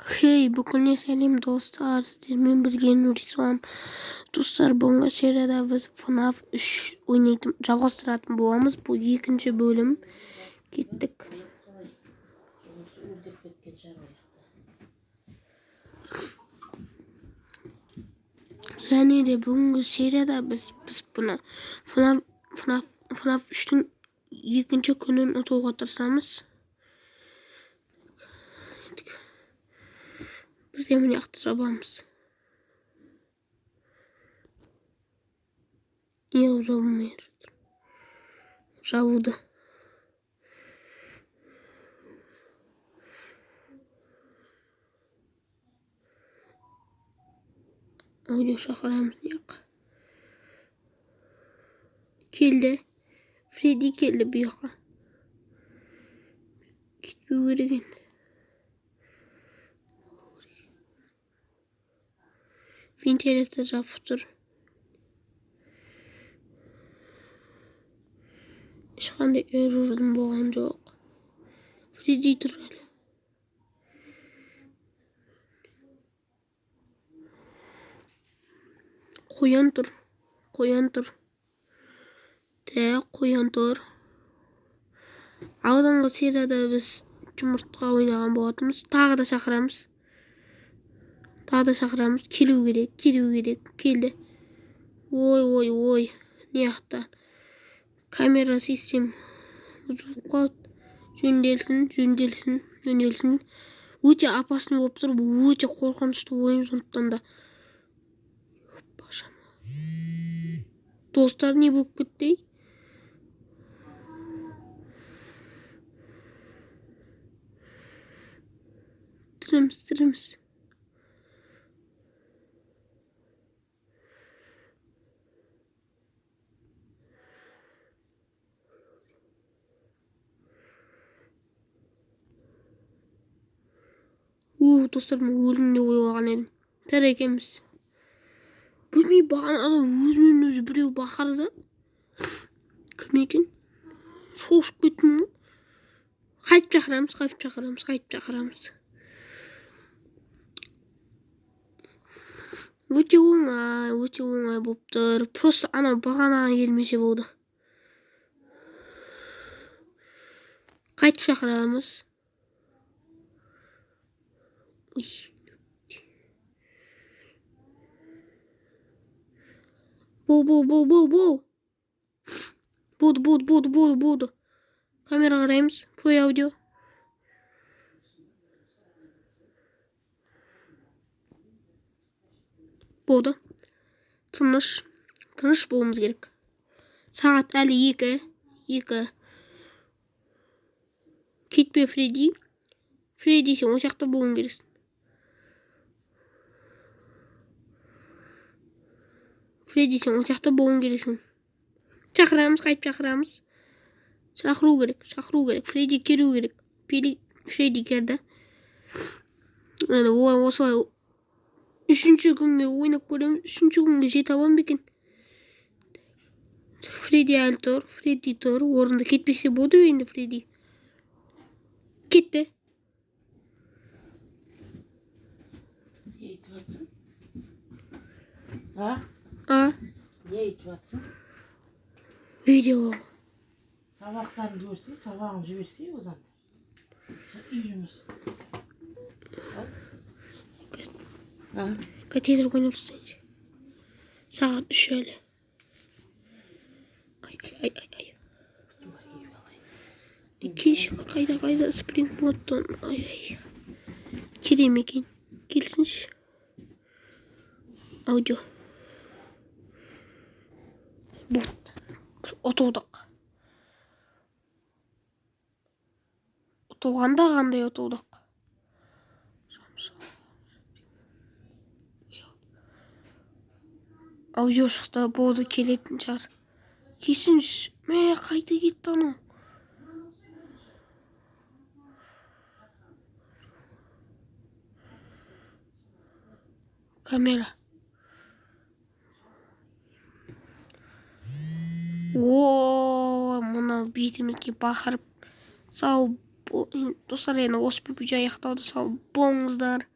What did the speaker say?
Хей, бүкіліне сәлем, достар, сіздермен бірге Нұрислам. Достар, бүгінгі серияда біз FNAF 3 ойнайтын, жалғастыратын боламыз. Бұл екінші бөлім. Кеттік. Және де бүгінгі серияда біз бұны FNAF 3-тің екінші күнін ұтуға тырысамыз. Біз де мына жақты жабамыз. Неғып жабылмай жатыр? Жабылды. Аудио шақырамыз мына жаққа. Келді. Фредди келді бұл жаққа. Кетпеу керек енді. Вентиляция жабық тұр. Ешқандай эррордың болған жоқ. Фредди тұр әлі. Қоян тұр. Қоян тұр. Қоян тұр. Алдыңғы серияда біз жұмыртқа ойнаған болатынбыз. Тағы да шақырамыз. Тағы да шақырамыз. Келу керек, келу керек. Келді. Ой, ой, ой. Не жақта? Камера систем бұзылып қалды. Жөнделсін, жөнделсін, жөнделсін. Өте опасный болып тұр. Бұл өте қорқынышты ойын, сондықтан да. Достар, не болып кетті? Тіріміз, тіріміз. Достар, мен өлдім деп ойлаған едім. Тірі екенбіз. Білмей, бағанада өзінен өзі біреу бақырды. Кім екен? Шошып кеттім ғой. Қайтып шақырамыз, қайтып шақырамыз, қайтып шақырамыз. Өте оңай, өте оңай болып тұр. Просто анау бағанаға келмесе болды. Қайтып шақырамыз. Ой. Бол, бол, бол, бол, бол. Болды, болды, болды, болды, болды. Камера қараймыз. Play аудио. Болды. Тыныш. Тыныш болуымыз керек. Сағат әлі 2. 2. Кетпе, Фредди. Фредди, сен осы жақта болуың керексің. Фредди, сен осы жақта болуың керексің. Шақырамыз, қайтып шақырамыз. Шақыру керек, шақыру керек. Фредди келу керек. Фредди келді. Енді осылай үшінші күнге ойнап көреміз. Үшінші күнге жете аламын ба екен? Фредди әлі тұр, Фредди тұр. Орында кетпесе болды енді Фредди. Кетті. Не айтып жатсың? А? А? Не айтып жатсың? Видео. Сабақтарыңды көрсе, сабағын жіберсе одан да. Үй жұмыс. Катедр ойнап тастайыншы. Сағат 3 әлі. Ай, ай, ай, ай, ай. Кеш, қайда, қайда, спринг модтан. Ай, ай. Келе ме екен? Келсінші. Аудио. Бот. Ұтылдық. Ұтылғанда қандай ұтылдық? Аудио шықты, болды, келетін шығар. Келсінші. Мә, қайда кетті анау? Камера. О, мынау бетімізге бақырып. Сау, достар, енді осы видео аяқталды. Сау болыңыздар.